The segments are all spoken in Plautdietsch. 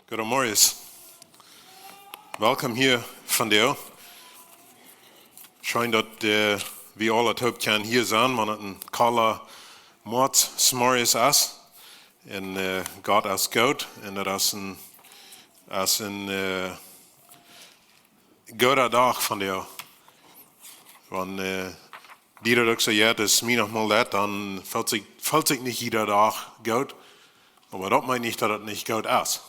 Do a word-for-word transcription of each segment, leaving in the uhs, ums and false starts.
Goodemorjes. Welkom hia vondoag. Scheen daut, äh, wie aule toop kjennen hia sennen, wan et een kolda Moatsmorjes es. Un, äh, Gott es goot. Un daut es een, es een, äh, gooda Dach vondoag. Wan, äh, die daut uk soo jeit, es mie noch mol daut, dan felt sikj, felt sikj nich jieda Dach goot. Oba daut meent nich, daut et nich goot es.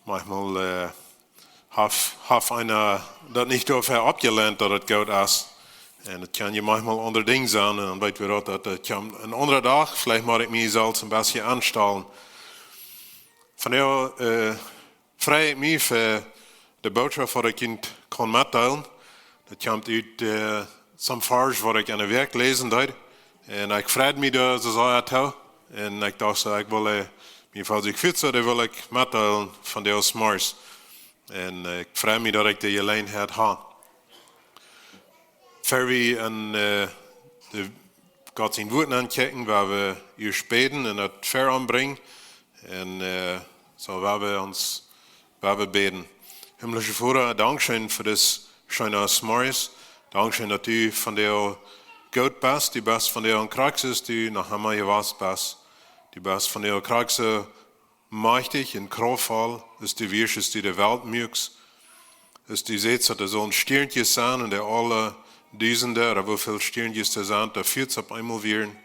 Maunchmol, äh, haft, haft eena daut nich doafäa oppjelent, daut et goot es. Un et kaun je maunchmol aundre Dinja sennen, un dan weet wie daut, daut et kaun een aundra Dach, veleicht mott ekj mie selfst een bät aunstalen. Vondoag, äh, frei ekj mie fa de Bootschoft, waut ekj junt kaun metdeelen. Daut kjemt ut, äh, soon Varsch, waut ekj enne Wäakj läsen deed. Un ekj freid mie doa soo sea too. Un ekj docht soo, ekj well, äh, mie felt sikj goot soo, daut well ekj metdeelen vondoag zemorjes. Un, äh, ekj frei mie, daut ekj de Jeläajenheit hab. Ea wie en, äh, de Gott sien Wort aunkjikjen, woa wie ieescht bäden un daut ver am brinjen. Un, äh, soo woa wie ons, woa wie bäden. Himmlischa Voda, dankscheen fa dis scheena Zemorjes. Dankscheen, daut du vondoag goot best. Du best vondoag krakjt soo aus du noch emma jewast best. Du best vondoag krakjt soo majchtich un kraftvoll, aus du wieescht, aus du de Welt muakst. Aus du sajchst, daut doa soo een Stiernkje sent un doa aule Dusende, ooda woo väl Stiernkjes doa sent, doa fieets opp eemol wieren.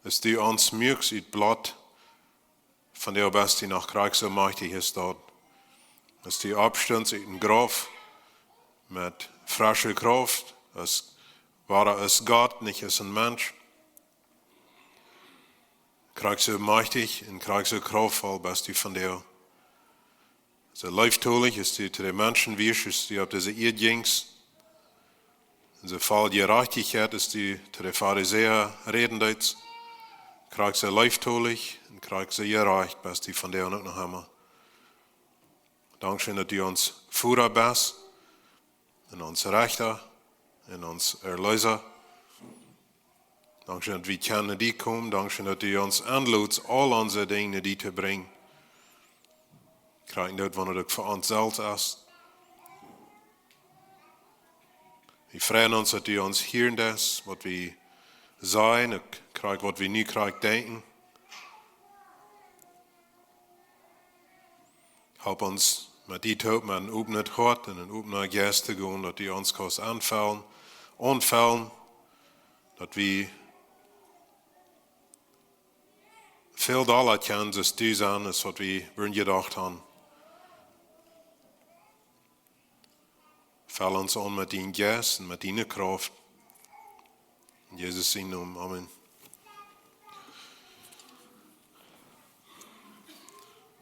Aus du ons muakst ut Bloot, vondoag best du noch krakjt soo majchtich aus daut. Aus du oppstunst ut dän Grauf met frische Krauft, aus, wia aus Gott, nich aus een Mensch. Krakjt soo majchtich un krakjt soo kraftvoll best du vondoag. Soo leeftolich aus du to de Menschen wieescht, aus du opp dise Ieed jinjst. Un soo voll Jerajchtichkjeit aus du to de Farisäa räden deetst. Krakjt soo leeftolich un krakjt soo jerajcht best du vondoag uk noch emma. Dankscheen, daut du ons Voda best un ons Rechta un ons Erleesa. Dankscheen, daut wie kjennen no die komen. Dankscheen, daut du ons enlodst, aul onse Dinja no die to brinjen. Krakjt daut, wan et uk fa ons selfst es. Wie freien ons, daut du ons hieren deist, waut wie sajen, uk krakjt waut wie nu krakjt denkjen. Help ons met die toop, met een opnet Hoat un een opnen Jeist to gonen, daut du ons kaust aunfellen, aunfellen, daut wie väl dolla kjennen soo aus du sennen, aus waut wie wudden jedocht haben. Fell ons aun met dienen Jeist un met diene Krauft. En Jesus sienen Nomen. Amen.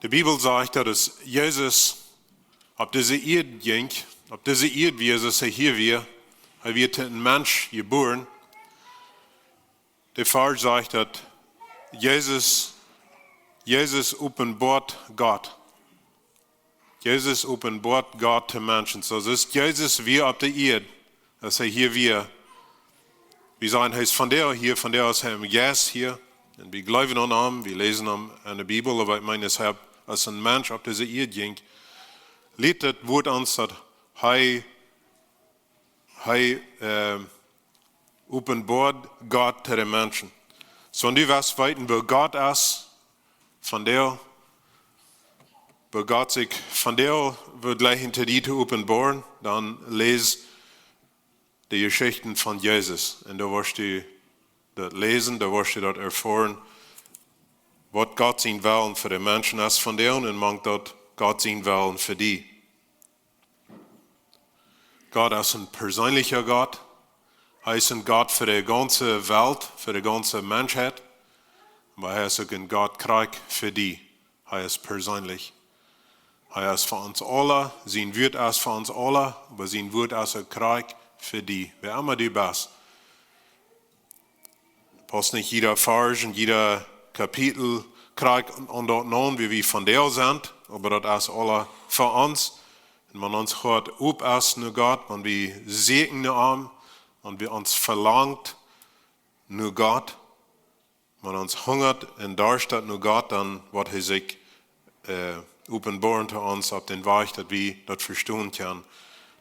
De Bibel sajcht, daut aus Jesus opp dise Ieed jinkj, opp dise Ieed wia, aus hee hia wia, hee wia to een Mensch jebuaren. De Varsch sajcht, daut Jesus, Jesus openboat Gott. Jesus openboat Gott to Menschen. Soo aus Jesus wia opp de Ieed, aus hee hia wia. Wie sajen, hee es vondoag hia, vondoag es hee em Jeist hia. Un wie jleewen aun am, wie läsen am enne Bibel, oba ekj meen, aus hee aus een Mensch opp dise Ieed jinkj, lieet daut Wort ons, daut hee, hee, äh, openboat Gott to de Menschen. Soo, wan du west weeten, woo Gott es, vondoag, woo Gott sikj vondoag wudd jlikjen to die to openboaren, dan läs de Jeschichten von Jesus. Un doa woascht du daut läsen, doa woascht du daut erfoaren, waut Gott sien Wellen fa de Menschen es vondoag un mank daut Gott sien Wellen fa die. Gott es een perseenlicha Gott. Hee es een Gott fa de gaunze Welt, fa de gaunze Menschheit. Oba hee es uk een Gott krakjt fa die. Hee es perseenlich. Hee es fa ons aula. Sien Wort es fa ons aula, oba sien Wort es uk krakjt fa die. Wäa emma du best. Pausst nich jieda Varsch un jieda Kapitel krakjt aun, aun daut aun, woo wie vondoag sent, oba daut es aula fa ons. Un wan ons Hoat op es no Gott, wan wie sieekjen no am, wan wie ons velangt no Gott, wan ons hungat un darscht no Gott, dan woat hee sikj äh, openboaren to ons opp dän Wajch, daut wie daut vestonen kjennen.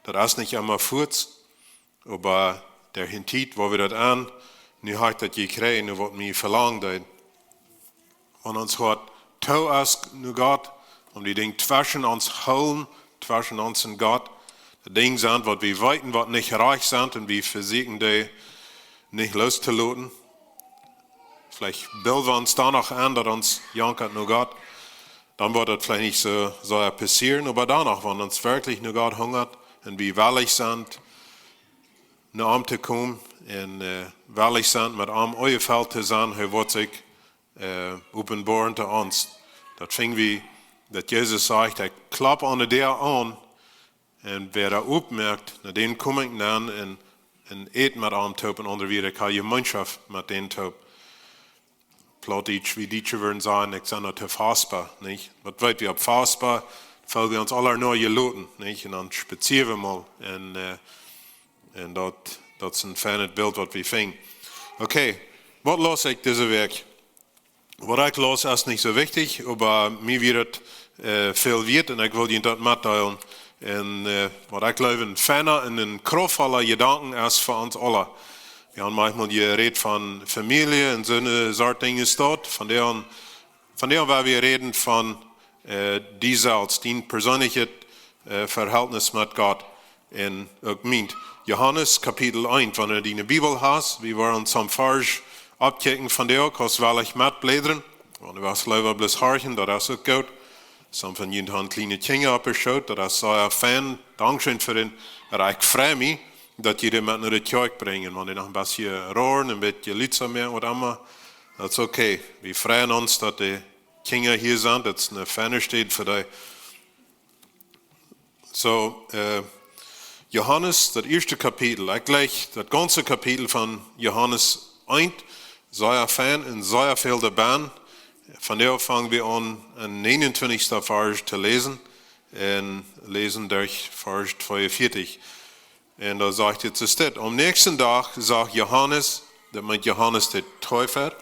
Daut es nich emma fuaz, oba doa es eene Tiet, wua wie daut aun, nu ha ekj daut jekjräajen, nu waut mie velangt, daut wan ons Hoat too es no Gott, om dee Dinja tweschen ons hoolen, tweschen ons un Gott, dee Dinja sent, waut wie weeten, waut nich rajcht sent, un wie vesieekjen dee nich loostoloten. Veleicht bilden wie ons dan noch aun, daut ons jankat no Gott. Dan woat daut veleicht nich soo, soo passieren, oba dan noch, wan ons werkjlich no Gott hungat un wie wellich sent, no am to komen un, äh, wellich sent, met am aunjefelt to sennen, hee woat sikj, äh, openboaren to ons. Daut finj wie, daut Jesus sajcht, hee klopt aun de Däa aun, un wäa doa oppmoakt, no dän kom ekj nenn un, un ät met am toop, un aundre Wieed, ekj ha Jemeenschoft met dän toop. Plautdietsch, wie Dietsche wudden sajen, ekj sie noch too kostboa, nich? Waut weet wie opp kostboa, feel wie ons aula no jeloten, nich? Un dan spazieren wie mol. Un, äh, un daut, daut es een feinet Bilt, waut wie finjen. Okay, waut laus ekj dise Wäakj? Waut ekj laus, es nich soo wichtich, oba mie wia daut, äh, väl wieet un ekj well junt daut metdeelen. Un, äh, waut ekj jleew, een feina un een kraftvolla Jedanken es fa ons aula. Wie haben maunchmol jerät von Famielje un soone Sort Dinja es daut. Vondoag, vondoag woa wie räden von, äh, die selfst, dien persönlichet, äh, Verhältnis met Gott. Un uk mient. Johanes Kapitel eent, wan du diene Bibel hast, wie woaren ons aum Varsch oppkjikjen vondoag, kaust wellich metblädren. Wan du west leewa bloos horchen, daut es uk goot. Some von junt haben kjliene Kjinja opp de Schoot, daut es sea fein. Dankscheen fa dän. Oba ekj frei mie, daut jie dee met no de Kjoakj brinjen. Wan dee noch een bät roaren, een bät lied moaken, waut emma, daut es okay. Wie freien ons, daut de Kjinja hia sent. Daut es eene feine Städ fa dee. Soo, äh, Johanes, daut ieeschte Kapitel, ekj jleich daut gaunze Kapitel von Johanes eent, sea fein un sea väl doabie. Vondoag fang wie aun, een negenuntwintichsten Varsch to läsen un läsen derch Varsch tweeunvieetich. Un doa sajcht et, es dit: Aum näakjsten Dach sach Johanes, daut meent Johanes de Deepa,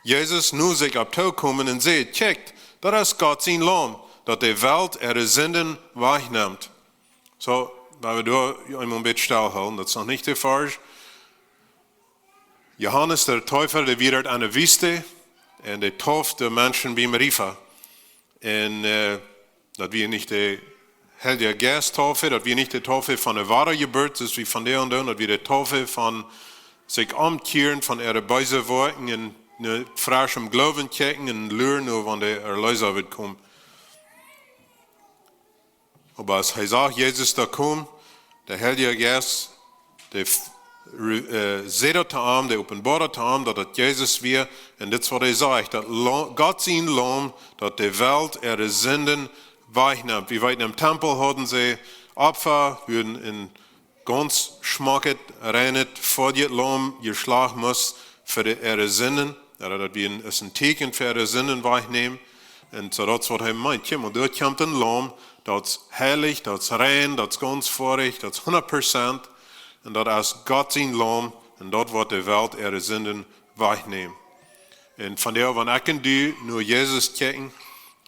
Jesus no sikj opp too komen un säd: Kjikjt, daut es Gott sien Laum, daut de Welt äare Sinden wajchnemt. Soo, wan wie doa eemol een bät stell hoolen, daut es noch nich de Varsch. Johanes de Deepa, dee wia doa enne Wiest un dee deept de Menschen biem Riefa. Un, äh, daut wia nich de Heilje Jeist Deep, daut wia nich de Deep von de Wadajeburt, soo aus wie vondoag doonen, daut wia de Deep von sikj omkjieren von äare beese Woakjen un no freschem Gloowen kjikjen un luaren, no wan de Erleesa woat komen. Oba aus hee sach Jesus doa komen, de Heilje Jeist, dee f-, re-, äh, säd daut to am, dee openboad daut to am, daut daut Jesus wia. Un dit es waut hee sajcht, daut Lo-, Gott sien Laum, daut de Welt äare Sinden wajchnemt. Wie weeten, em Tempel hauden see Opfa, wua een gaunz schmocket, reinet, fein Laum jeschlacht must fa de, äare Sinden. Jo, daut wia een, es een Tieekjen fa äare Sinden wajchnämen. Un soo daut es waut hee meent. Kjikj mau, doa kjemt een Laum, daut es heilich, daut es rein, daut es gaunz fein, daut es hundat Prozent. Un daut es Gott sien Laum. Un daut woat de Welt äare Sinden wajchnämen. Un vondoag, wan ekj un du no Jesus kjikjen,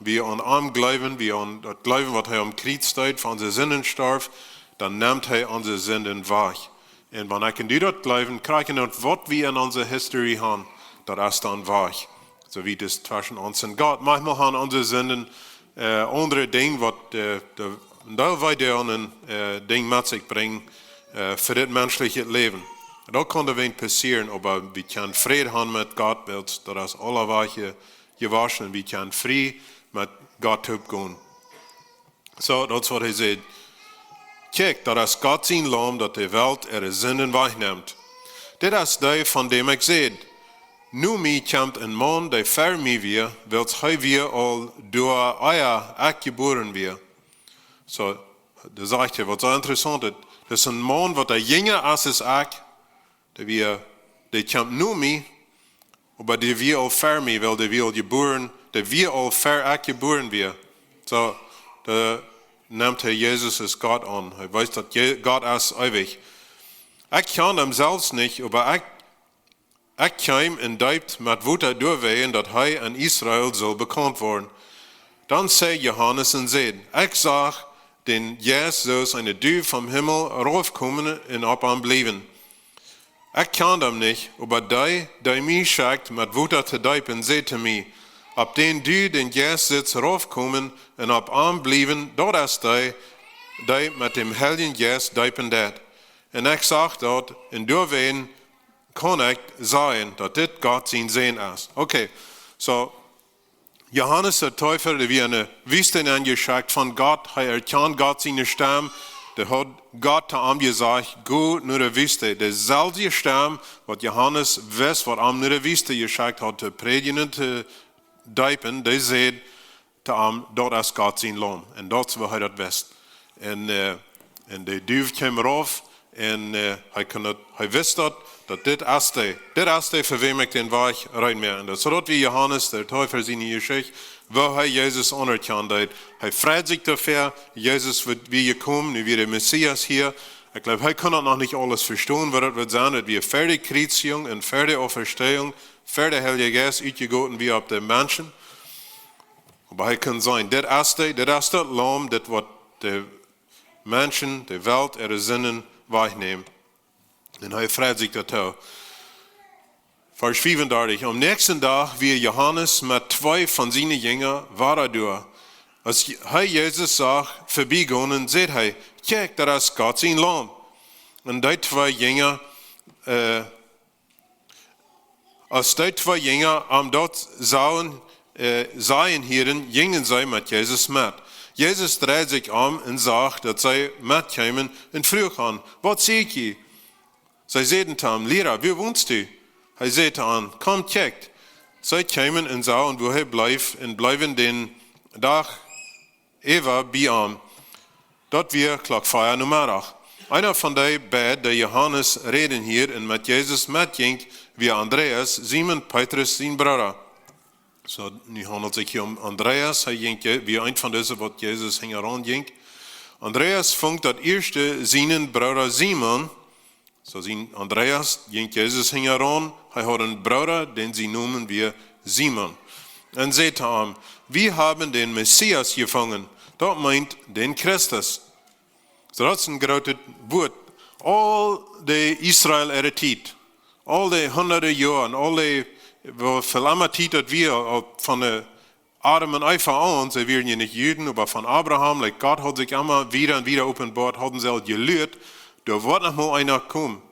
wie aun am jleewen, wie aun daut jleewen, waut hee aum Kjriez deed, fa onse Sinden storf, dan nemt hee onse Sinden wajch. Un wan ekj un du daut jleewen, kjrieejen daut, waut wie en onse History haben, daut es dan wajch. Soo aus daut tweschen ons un Gott. Maunchmol haben onse Sinden, äh, aundre Dinja, waut, äh, de, de, de Weide aun een, äh, Dinj met sikj brinjen, äh, fa dit menschliche Läwen. Daut kaun doawäajen passieren, oba wie kjennen Fräd haben met Gott, wiels daut es aulawäajen jewoschen, wie kjennen frie met Gott toop gonen. Soo, daut es waut hee sajcht. Kjikjt, daut es Gott sien Laum, daut de Welt äare Sinden wajchnemt. Dit es dee, von däm ekj säd: No mie kjemt een Maun, dee ver mie wia, wiels hee wia aul doa, ea ekj jebuaren wia. Soo, doa sajcht hee waut soo interessaunt es. Daut es een Maun, waut jinja es aus ekj, dee wia, dee kjemt no mie, oba dee wia aul ver mie, wiels dee wia aul jebuaren, dee wia aul ver ekj jebuaren wia. Soo, doa nemt hee Jesus aus Gott aun. Hee wees, daut Je-, Gott es eewich. Ekj kjand am selfst nich, oba ekj, ekj kjeem un deept met Wota doawäajen, daut hee en Israel sull bekaunt woaren. Dan säd Johanes un säd: Ekj sach dän Jeist soo aus eene Duw vom Himmel raufkomen un opp am bliewen. Ekj kjand am nich, oba dee, dee mie schekjt met Wota to deepen, säd to mie: Opp dän du dän Jeist sitst raufkomen un opp am bliewen, daut es dee, dee met däm Heiljen Jeist deepen deit. Un ekj sach daut, un doawäajen kaun ekj sajen, daut dit Gott sien Sän es. Okay, so, Johanes de Deepa, dee wia enne Wüste nenjeschekjt von Gott, hee erkjand Gott siene Stemm, dee haud Gott to am jesajcht: Go no de Wüste. Deeselwje Stemm, waut Johanes wist, waut am no de Wüste jeschekjt haud, to prädjen un to deepen, dee säd to am: Daut es Gott sien Laum. Un daut es, woo hee daut wist. Un, äh, un de Duw kjeem rauf un, äh, hee kunn daut, hee wist daut, daut dit es dee, dit es dee, fa wäm ekj dän Wajch rein moak. Un daut, soo daut wia Johanes de Deepa siene Jeschicht, woo hee Jesus aunerkjand haud. Hee freid sikj doafäa, Jesus wia, wia jekomen, nu wia de Messias hia. Ekj jleew, hee kunn daut noch nich aules vestonen, waut daut wudd sennen, daut wia ver de Kjriezjunk un ver de Auferstehung, ver de Heilje Jeist utjegoten wia opp de Menschen. Oba hee kunn sajen: Dit es dee, dit es daut Laum, dit waut de Menschen, de Welt äare Sinden wajchnämen. Un hee freid sikj doatoo. Varsch fiefundartich. Aum näakjsten Dach wia Johanes met twee von siene Jinja wada doa. Aus Je-, hee Jesus sach verbiegonen, säd hee: Kjikj, daut es Gott sien Laum. Un dee twee Jinja, äh, aus dee twee Jinja am daut sajen, äh, sajen hieeden, jinjen see met Jesus met. Jesus dreid sikj om un sach, daut see metkjeemen, un fruach an: Waut sieekj jie? See säden to am: Liera, wua wonst du? Hee säd to an: Komt, kjikjt. See kjeemen un sagen, wua hee bleef, un bleewen dän Dach äwa bie am. Daut wia Klock vea Nomeddach. Eena von dee beid, dee Johanes räden hieed un met Jesus metjinkj, wia Andreas, Simon Petrus sien Brooda. Soo, nu haundelt sikj hia om Andreas. Hee jinkj, wia eent von dise, waut Jesus hinjaraun jinkj. Andreas funk daut ieeschte sienen Brooda Simon. Soo, sien Andreas jinkj Jesus hinjaraun. Hee haud een Brooda, dän sien Nomen wia Simon. Un säd to am: Wie haben den Messias gefunden. Daut meent dän Christus. Soo, daut es een grootet Wuat. Aul de Israel äare Tiet, aul de hundade Joaren, aul de, woo väl emma Tiet daut wia, aul von de Adam un Eva aun, see wieren je nich Juden, oba von Abraham, like, Gott haud sikj emma wada un wada openboat, hauden see aul jelieet, doa woat noch mol eena komen.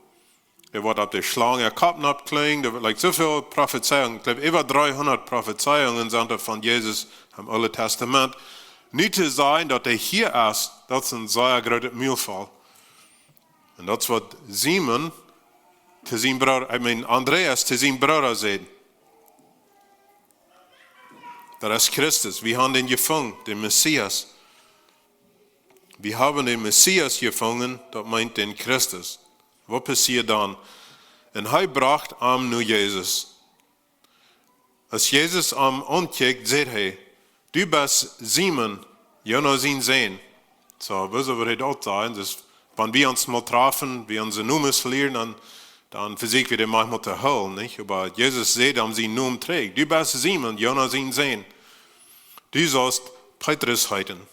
Hee woat opp de Schlang äa Kopp nopp kjrieen, doa woat, like, soo väl Profezeiungen, ekj jleew, äwa dreehundat Profezeiungen sent doa von Jesus em Oolen Tastament. Nu to sajen, daut hee hia es, daut es een sea grootet Mulfaul. Un daut es waut Simon to sien Brooda, I mean, Andreas to sien Brooda säd. Daut es Christus. Wie haben dän jefungen, dän Messias. Wie haben dän Messias jefungen, daut meent dän Christus. Waut passieed dan? Un hee brocht am no Jesus. Aus Jesus am aunkjikjt, säd hee: Du best Simon, Jona sien Sän. Soo, woo saul wie daut sajen? Daut, wan wie ons mol trafen, wie onse Nomes lieren, dan, dan vesieekj wie dee maunchmol to hoolen, nich? Oba Jesus säd am sienen Nomen trigj: Du best Simon, Jona sien Sän. Du saust Petrus heeten.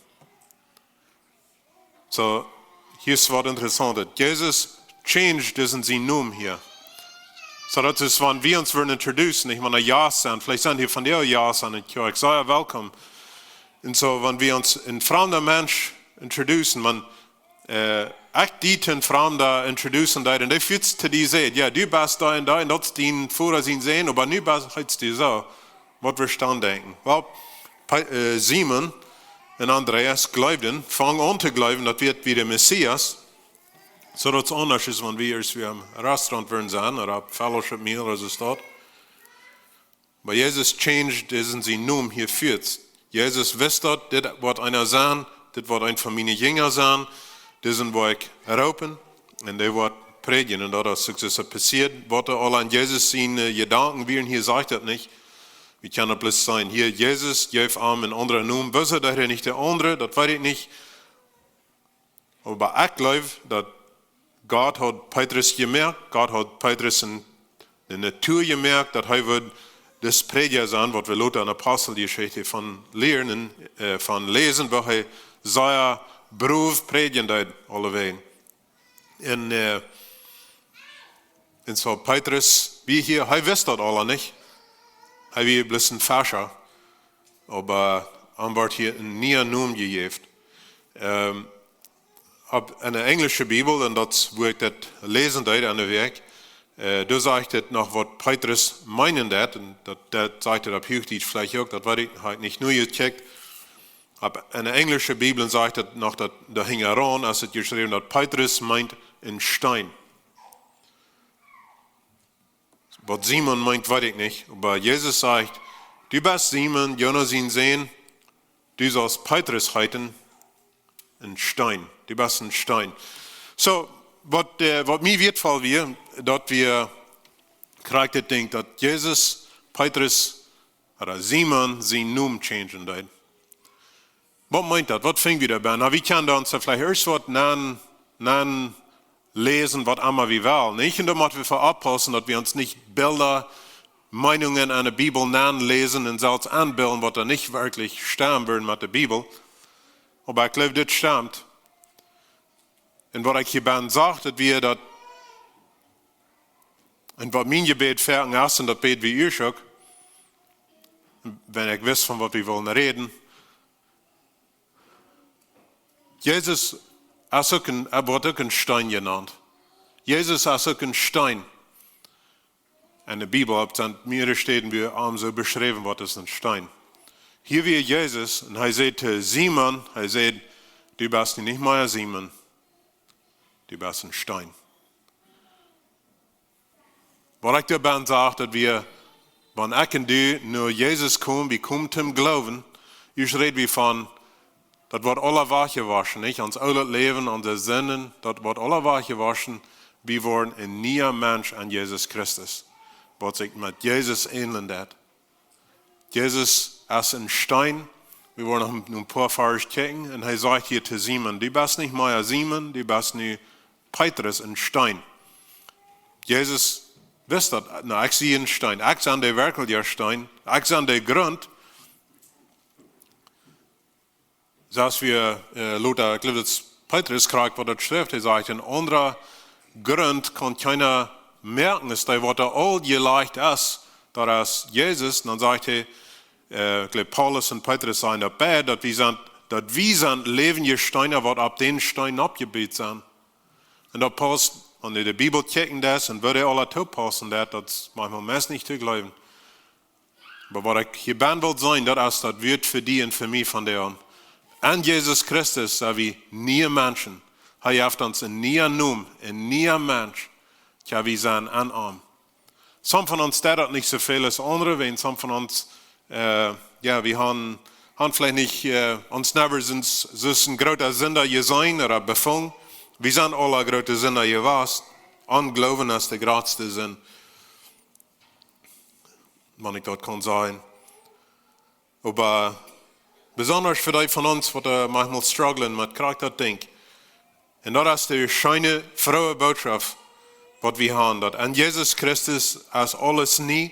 Soo, hia es waut Interessauntet. Jesus changed disen sienen Nomen hia. Soo, daut es, wan wie ons wudden introducen, nich? Wan eena Jast sent, veleicht sent hia von de Jast aun de Kjoakj, sea welkom. Un soo, wan wie ons een framda Mensch introducen, wan, äh, ekj die to een Framda introducen deed, un dee fuaz to die säd: Jo, du best dee un dee, un daut es dien Voda sien Sän, oba nu best, heetst du soo. Waut wudd dan denkjen? Well, Pe-, äh, Simon un Andreas jleewden, fungen aun to jleewen, daut wia de Messias. Soo daut es aundasch aus wan wie ieescht wia em Restaurant wudden sennen, ooda opp Fellowship Meal, ooda soo waut. Oba Jesus changed disen sienen Nomen hia fuaz. Jesus wist daut, dit woat eena sennen, dit woat eent von miene Jinja sennen, disen woa ekj roopen, un dee woat prädjen. Un daut es uk soo passieet, waut doa aul aun Jesus siene, äh, Jedanken wieren, hia sajcht daut nich. Wie kjennen bloos seenen, hia, Jesus jeef am een aundren Nomen. Wuarom deed hee nich dän aundren? Daut weet ekj nich. Oba ekj jleew, daut Gott haud Petrus jemoakt, Gott haud Petrus en, en de Natua jemoakt, daut hee wudd dis Prädja sennen, waut wie lota en Aposteljeschicht von lieren, äh, von läsen, woo hee sea brow prädjen deed, aulewäajen. Un, äh, un soo Petrus, wia hia, hee wist daut aula nich. Hee wia bloos een Fescha. Oba am wort hia een niea Nomen jejäft. Ähm, opp eene enjlische Bibel, un daut es, woo ekj daut läsen deed aun de Wäakj, äh, doa sajcht et noch, waut Petrus meenen deed, un daut, daut sajcht et opp Huachdietsch veleicht uk, daut weet ekj, hab ekj nich nojeschekjt. Opp eene enjlische Bibel sajcht et noch, daut doa hinjaraun, aus et jeschräwen, daut Petrus meent een Steen. Waut Simon meent, weet ekj nich, oba Jesus sajcht: "Du best Simon, Jona sien Sän, du saust Petrus heeten, een Steen. Du best een Steen." Soo, waut, äh, waut mie wieetvoll wia, daut wie krakjt dit Dinkj, daut Jesus Petrus ooda Simon sien Nomen changen deed. Waut meent daut? Waut finj wie doabie? Na, wie kjennen dan soo veleicht ieescht waut nan, nan läsen, waut emma wie wellen, nich? Un dan motten wie oppaussen, daut wie ons nich Bilda, Meinungen aun de Bibel nanläsen un selfst aunbilden, waut doa nich werkjlich stemmen wudden met de Bibel. Oba ekj jleew, dit stemt. Un waut ekj hia bie sajcht, daut wia daut, un waut mien Jebäd foaken es, un daut bäd wie ieescht uk, wan ekj wist, von waut wie wullen räden. Jesus es uk een, hee woat uk een Steen jenant. Jesus es uk een Steen. En de Bibel opp sent mearere Städen, wua am soo beschräwen woat aus een Steen. Hia wia Jesus, un hee säd to Simon, hee säd: "Du best nu nich mea Simon, du best een Steen." Waut ekj doabie sach, daut wie, wan ekj un du no Jesus komen, wie komen toom Gloowen, ieescht räd wie von, daut woat aula wajchjewoschen, nich? Ons oolet Läwen, onse Sinden, daut woat aula wajchjewoschen. Wie woaren een niea Mensch en Jesus Christus, waut sikj met Jesus eenlen deit. Jesus es een Steen. Wie woaren noch een, een poa Varsch kjikjen. Un hee sajcht hia to Simon: "Du best nich mea Simon, du best nu Petrus, een Steen." Jesus wist daut: "Na, ekj sie een Steen. Ekj sie de werkjliche Steen. Ekj sie de Grunt." Soo aus wie, äh, lota, ekj jleew, daut Petrus krakjt waut daut schrift, hee sajcht: "Een aundra Grunt kaun kjeena moaken, es dee, waut doa aul jelajcht es, daut es Jesus." Un dan sajcht hee, äh, ekj jleew, Paulus un Petrus sajen daut beid, daut wie sent, daut wie sent läwendje Steena, waut opp dän Steen oppjebut sent. Un daut pausst, wan du de Bibel kjikjen deist un woo dee aula toopaussen, daut, daut es maunchmol meist nich to jleewen. Oba waut ekj hia bie well sajen, daut es daut Wuat fa die un fa mie vondoag. En Jesus Christus sent wie niee Menschen. Hee jeft ons een nieen Nomen, een niea Mensch. Tja, wie sent en am. Some von ons deit daut nich soo väl aus aundre, wäajen some von ons, äh, jo, wie haben, haben veleicht nich, äh, ons never soo aus een groota Sinda jeseenen ooda befungen. Wie sent aula groote Sinda jewast. Ongloowen es de jratste Sind, wan ekj daut kaun sajen. Oba besonda fa dee von ons, waut, äh, maunchmol strugglen met krakjt daut Dinkj. Un daut es de scheene, frooe Bootschoft, waut wie haben, daut en Jesus Christus es aules nie.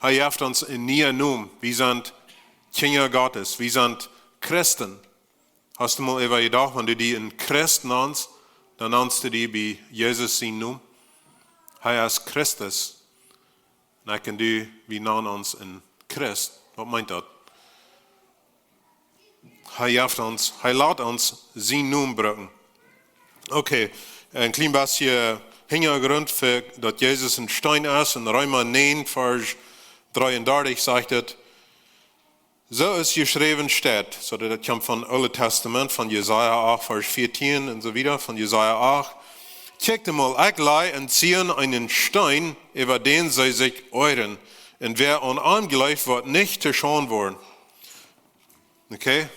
Hee jeft ons een nieen Nomen. Wie sent Kjinja Gottes. Wie sent Christen. Hast du mol äwa jedocht, wan du die een Christ nannst, dan nannst du die bie Jesus sienen Nomen? Hee es Christus. Un ekj un du, wie nanen ons een Christ. Waut meent daut? Hee jeft ons, hee lat ons sienen Nomen brucken. Okay, een kjlien bät Hinjagrunt fa daut Jesus een Steen es. En Reema näajen, Varsch dreeundartich sajcht et: "Soo aus jeschräwen steit", soo daut kjemt von Oole Tastament, von Jesaja acht, Varsch vieetieen un soo wieda, von Jesaja acht: "Kjikjt emol, ekj laj en Zion eenen Steen, äwa dän see sikj oajren, un wäa aun am jleeft, woat nich to Schaund woaren." Okay?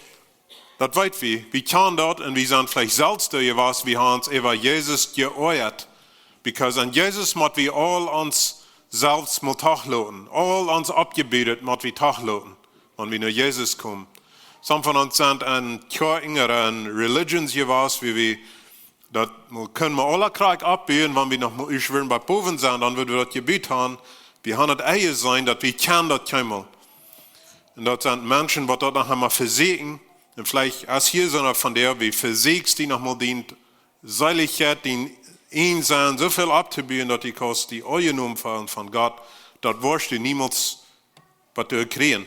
Daut weet wie. Wie kjanen daut un wie sent veleicht selfst doa jewast, wie haben ons äwa Jesus jeoajat. Because aun Jesus mott wie aul ons selfst mol toloten. Aul ons oppjebudet mott wie toloten, wan wie no Jesus komen. Some von ons sent en Kjoakjen ooda en Religions jewast, wua wie daut mol, kjennen wie aula krakjt oppbuen, wan wie noch mol ieescht wudden bie bowen sennen, dan wudden wie daut jebut haben, Wie haben daut enjeseenen, daut wie kjennen daut kjeenmol. Un daut sent Menschen, waut daut noch emol vesieekjen. Un veleicht es hia soona von dee, wie vesieekjen die noch mol dien Seelichkjeit, dien Eensein, soo väl auftobeuen, daut du kaust die aunjenomen feelen von Gott. Daut woascht du niemols waut du kjrieen.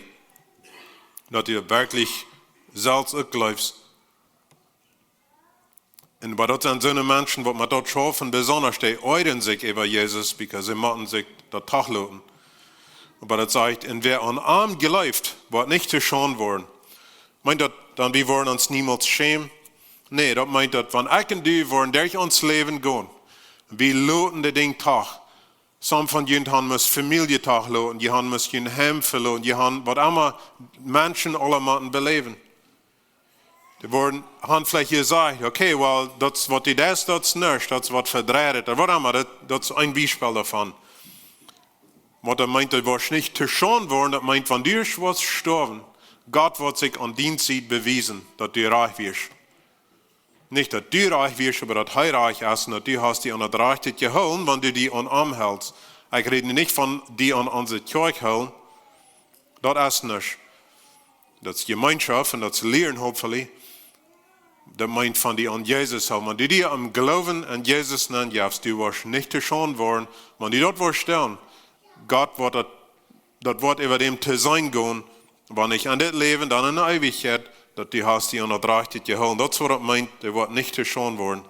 Daut du werkjlich selfst uk jleefst. Un oba daut sent soone Menschen, waut met daut schaufen, besonda dee oajren sikj äwa Jesus, because see motten sikj daut toloten. Oba daut sajcht, un wäa aun am jleeft, woat nich to Schaund woaren. Meent daut dan, wie woaren ons niemols schämen? Nä, daut meent daut, wan ekj un du woaren derch ons Läwen gonen, wie loten de Dinj too. Some von junt haben must Famielje toloten, jie haben must jun Heim veloten, jie haben waut emma Menschen aula motten beläwen. Dee woaren, haben veleicht jesajcht, okay, well, daut es waut du deist, daut es nuscht, daut es waut vedreit, ooda waut emma, daut, daut es een Biespel doavon. Waut daut meent, du woascht nich to Schaund woaren, daut meent, wan du woascht stoawen, Gott woat sikj aun diene Sied bewiesen, daut du rajcht wieescht. Nich daut du rajcht wieescht, oba daut hee rajcht es un daut du hast die aun daut Rajchte jehoolen, wan du die aun am helst. Ekj räd nich von die aun onse Kjoakj hoolen. Daut es nuscht. Daut es Jemeenschoft un daut es lieren, hopefully. Daut meent von die aun Jesus hoolen. Wan du die aum Gloowen aun Jesus nenjefst, du woascht nich to Schaund woaren, wan du daut woascht doonen. Gott woat daut, daut woat äwa däm to sennen gonen, wan nich aun dit Läwen, dan en de Eewichkjeit, daut du hast die aun daut Rajchte jehoolen. Daut es waut daut meent, du woascht nich to Schaund woaren.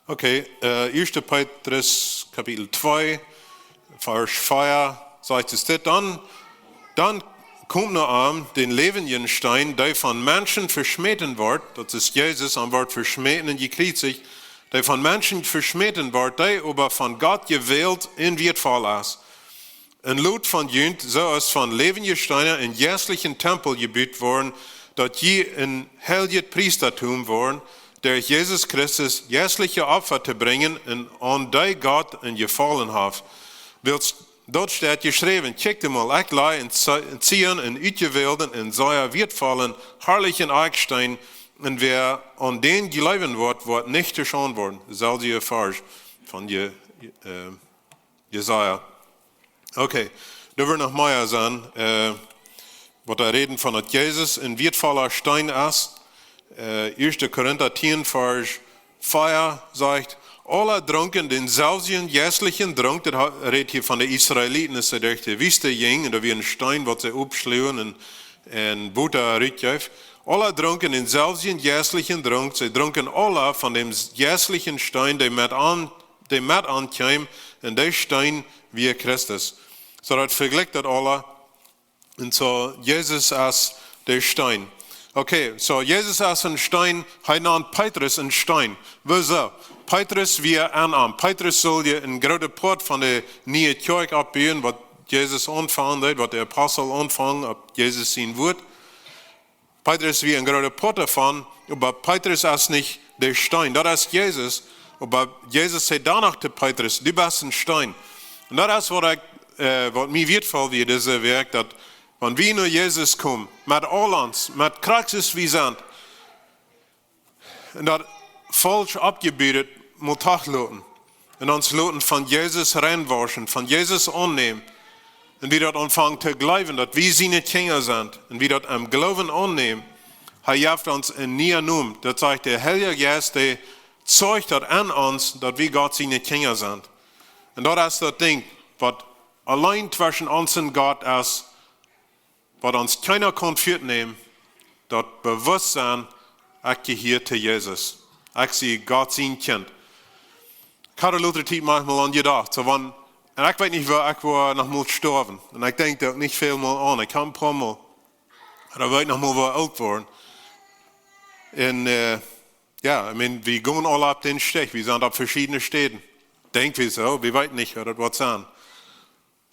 Okay, äh, Ieeschte Petrus Kapitel twee, Varsch vea, sajcht et dit dan. Dan kjemt no am dän läwendjen Steen, dee von Menschen veschmäten woat, daut es Jesus, am woat veschmäten un jekjriezicht, dee von Menschen veschmäten woat, dee oba von Gott jewält un wieetvoll es. Un lot von junt, soo aus von läwendje Steena, een jeistlichen Tempel jebut woaren, daut jie een heiljet Priestatum woaren, derch Jesus Christus jeistliche Opfa to brinjen un aun dee Gott een Jefaulen haft. Wiels daut steit jeschräwen: Kjikjt emol, ekj laj en Zi-, en Zion een utjewälden un sea wieetvollen, harlichen Akjsteen, un wäa aun dän jleewen woat, woat nich to Schaund woaren. Selwje Varsch von Je-, äh, Jesaja. Okay, doa woat noch mea sennen, äh, waut doa räden von daut Jesus een wieetvolla Steen es. Äh, Ieeschte Korinta tieen, Varsch vea sajcht: Aula drunken dänselwjen jeistlichen Drunk, daut ha-, rät hia von de Israeliten, aus see derch de Wiest jinjen, un doa wia een Steen, waut see oppschluagen un, un Wota rutjeef. Aula drunken dänselwjen jeistlichen Drunk, see drunken aula von däm jeistlichen Steen, dee met an dee met an kjeem, un dee Steen wia Christus. Soo daut vejlikjt daut aula. Un soo, Jesus es de Steen. Okay, soo Jesus es een Steen, hee nant Petrus een Steen. Wuarom? Petrus wia aun am. Petrus sull je een groota Poat von de niee Kjoakj oppbuen, waut Jesus aunfangen deed, waut de Apostel aunfangen opp Jesus sien Wuat. Petrus wia een groota Poat doavon, oba Petrus es nich de Steen, daut es Jesus. Oba Jesus säd doano to Petrus: Du best een Steen. Un daut es waut ekj, äh, waut mie wieetvoll wia dise Wäakj, daut wan wie no Jesus komen, met aul ons, met krakjt soo aus wie sent, un daut faulsch oppjebuade mol toloten. Un ons loten von Jesus reinwauschen, von Jesus aunnämen. Un wie daut aunfangen to jleewen, daut wie siene Kjinja sent. Un wie daut em Gloowen aunnämen. Hee jeft ons een nieen Nomen. Daut sajcht, de Heilje Jeist, dee zeigt daut aun ons, daut wie Gott siene Kjinja sent. Un daut es daut Dinkj, waut auleen tweschen ons un Gott es, waut ons kjeena kaun wajchnämen, daut Bewusstsein, ekj jehia to Jesus. Ekj sie Gott sien Kjint. Ekj haud de latste Tiet maunchmol aun jedocht, soo wan, un ekj weet nich, woo ekj woa noch mol stoawen. Un ekj denkj doa uk nich väl mol aun. Ekj hab een poa mol, oba ekj weet noch mol, woo oolt woaren. Un, äh, jo, ekj meen, wie gonen aula opp dän Stich. Wie sent opp veschiedne Städen. Denkj wie soo, wie weeten nich, woo daut woat sennen.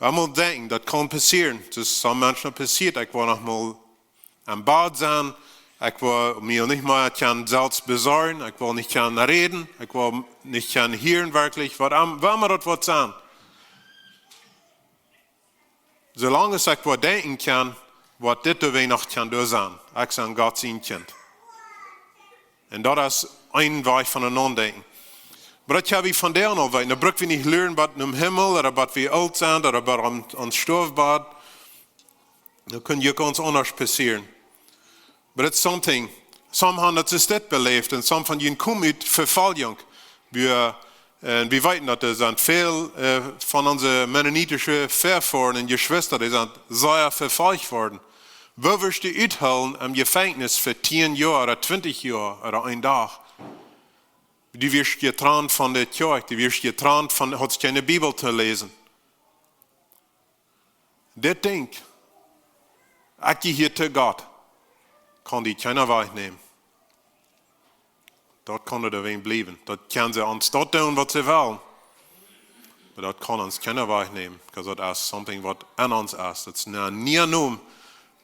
Wie motten denkjen, daut kaun passieren. Daut es some Menschen passieet. Ekj woa noch mol em Bad sennen. Ekj woa mie nich mea kjennen selfst besorjen. Ekj woa nich kjennen räden. Ekj woa nich kjennen hieren werkjlich. Waut em-, woo emma daut woat sennen. Soo lang aus ekj woa denkjen kjennen, woat dit doa noch kjennen doa sennen. Ekj sie Gott sien Kjint. Un daut es een Wajch von een Nodenkjen. Oba daut ha wie vondoag aul weeten. Dan bruck wie nich luren bat em Himmel, ooda bat wie oolt sent, ooda bat aun, aun Stoafbad. Daut kunn je gaunz aundasch passieren. But it's something. Some haben daut es dit beläft un some von junt komen ut Vefoljunk. Wie, äh, wie weeten daut doa sent väl, äh, von onse mennonitische Väafoaren un Jeschwista, dee sent sea vefolcht worden. Woo wurscht du uthoolen em Jefenkjnis fa tieen Joa ooda twintich Joa ooda een Dach? Du wurscht jetrant von de Kjoakj, du wurscht jetrant von, haudst kjeene Bibel to läsen. Dit Dinkj, ekj jehia to Gott, kaun die kjeena wajchnämen. Daut kaun doa wäajen bliewen. Daut kjennen see ons daut doonen, waut see wellen. Oba daut kaun ons kjeena wajchnämen, because daut es something, waut en ons es. Daut es een niea Nomen,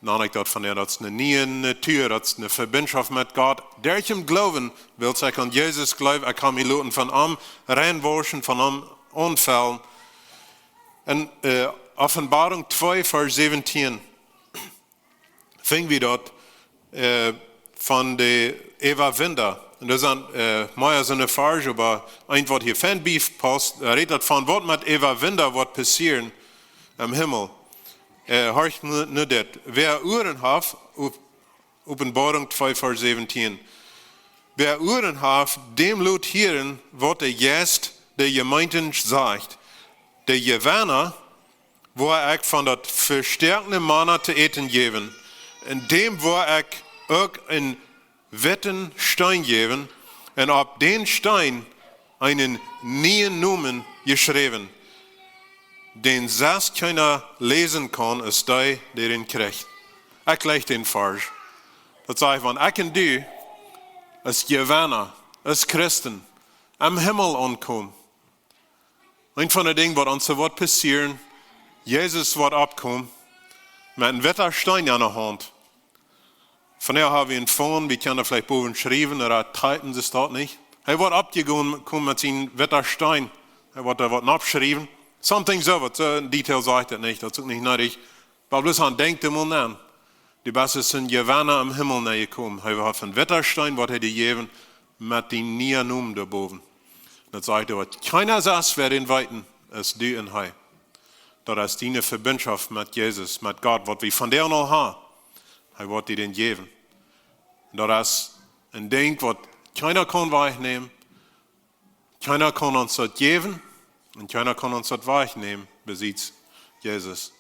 dan ekj daut von, jo, daut es eene niee Natua, daut es eene Vebinjschoft met Gott. Derch dän Gloowen, wiels ekj aun Jesus jleew, ekj kaun mie loten von am reinwauschen, von am aunfellen. En, äh, Openboarunk twee, Varsch säwentieen, finj wie daut, äh, von de Äwawinda. Un daut sent, äh, mea soone Varsch, oba eent waut hia fein bie pausst, hee rät doavon, waut met Äwawinda woat passieren em Himmel. Äh, horcht nu, nu dit. Wäa Uaren haft, Op-, Openboarunk twee, Varsch säwentieen. Wäa Uaren haft, däm lot hieren, waut de Jeist de Jemeenten sajcht. De Jewenna woa ekj von daut vestoakjte Manna to äten jäwen, un däm woa ekj uk eenen witten Steen jäwen, un opp dän Steen eenen nieen Nomen jeschräwen, dän sest kjeena läsen kaun aus dee, dee dän kjricht. Ekj jleich dän Varsch. Daut sajcht, wan ekj un du, aus Jewenna, aus Christen, em Himmel aunkomen, eent von de Dinja, waut ons woat passieren, Jesus woat oppkomen met eenen witten Steen en de Haunt. Vondoag hab wie eenen Phone, wie kjennen veleicht bowen schriewen, ooda typen, es daut nich? Hee woat oppkomen met sienen witten Steen. Hee woat doa waut oppschriewen. Something soo waut, soo en Detail sajcht daut nich, daut es uk nich needich. Oba bloos aun, denkj doa mol aun. Du best aus een Jewenna em Himmel nenjekomen. Hee haft eenen witten Steen, waut hee die jäwen, met dän nieen Nomen doa bowen. Daut sajcht, waut kjeena sest woat dän weeten, aus du un hee. Daut es diene Vebinjschoft met Jesus, met Gott, waut wie vondoag aul haben. Hee woat die dän jäwen. Daut es een Dinkj, waut kjeena kaun wajchnämen. Kjeena kaun ons daut jäwen un kjeena kaun ons daut wajchnämen, besiets Jesus.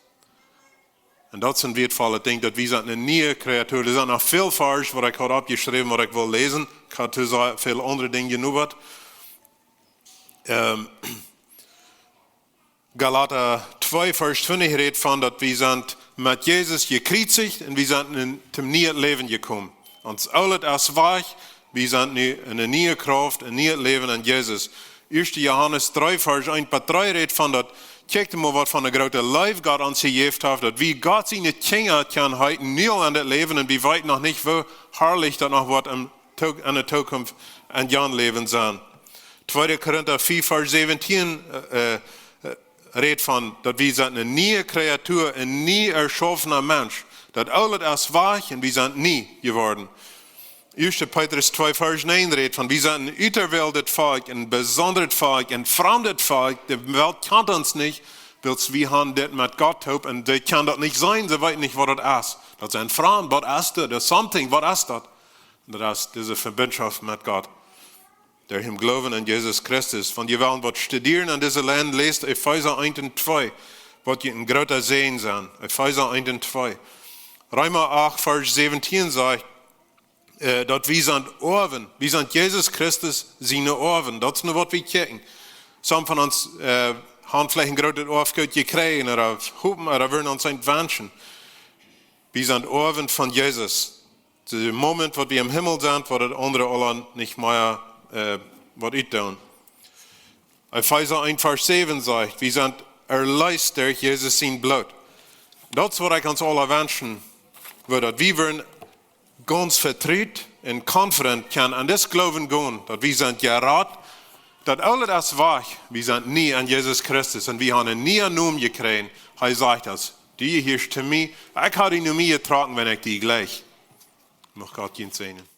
Un daut es een wieetvollet Dinkj, daut wie sent eene niee Kreatua. Doa sent noch väl Varsch, waut ekj haud oppjeschräwen, waut ekj well läsen. Ekj haud too sea väl aundre Dinja jenobat. Ähm, Galata twee, Varsch twintich rät von, daut wie sent met Jesus jekjriezicht un wie sent en, toom nieen Läwen jekomen. Ons Oolet es wajch, wie sent nu en eene niee Krauft, een nieet Läwen en Jesus. Ieeschte Johanes dree, Varsch eent bat dree rät von daut, kjikj mol, waut fa eene groote Leew Gott ons jejäft haft, daut wie Gott siene Kjinja kjennen heeten, nu aul en daut Läwen, un wie weeten noch nich, woo harlich daut noch woat em Too-, en de Tookunft en jan Läwen sennen. Tweede Korinta vier, Varsch säwentieen, äh, äh, rät von, daut wie sent eene niee Kreatua, een nie erschaufener Mensch. Daut Oolet es wajch un wie sent nie jeworden. Ieeschte Petrus twee, Varsch näajen rät von, wie sent een uterwähltet Volkj, een besondret Volkj, een framdet Volkj. De Welt kjant ons nich, wiels wie haben dit met Gott toop un dee kjennen daut nich seenen, see weeten nich, waut daut es. Daut sent framd, waut es daut? Daut es something, waut es daut? Daut es dise Vebinjschoft met Gott. Derch dän Gloowen aun Jesus Christus. Wan jie wellen waut studieren aun dise Lien, läst Efeesa eent un twee, woat junt een groota Säajen sennen. Efeesa eent un twee. Reema acht, Varsch säwentieen sajcht, äh, daut wie sent Oawen, wie sent Jesus Christus siene Oawen. Daut es nu, waut wie kjikjen. Some von ons, äh, haben veleicht een grootet Oafgoot jekjräajen, ooda hopen, ooda wudden ons eent wenschen. Wie sent Oawen von Jesus. De Moment, waut wie em Himmel sent, woat daut aundre aula nich mea, äh, waut utdoonen. Efeesa eent, Varsch säwen sajcht, wie sent erleest derch Jesus sien Bloot. Daut es, waut ekj ons aula wenschen wudd, daut wie wudden gaunz vetrut un confident kjennen aun disen Gloowen gonen, daut wie sent jerat, daut Oolet es wajch, wie sent nie en Jesus Christus un wie haben een nieen Nomen jekjräajen. Hee sajcht daut, du jehieescht to mie, ekj hab die no mie jetrocken, wan ekj die jleich. Mucht Gott junt säajnen.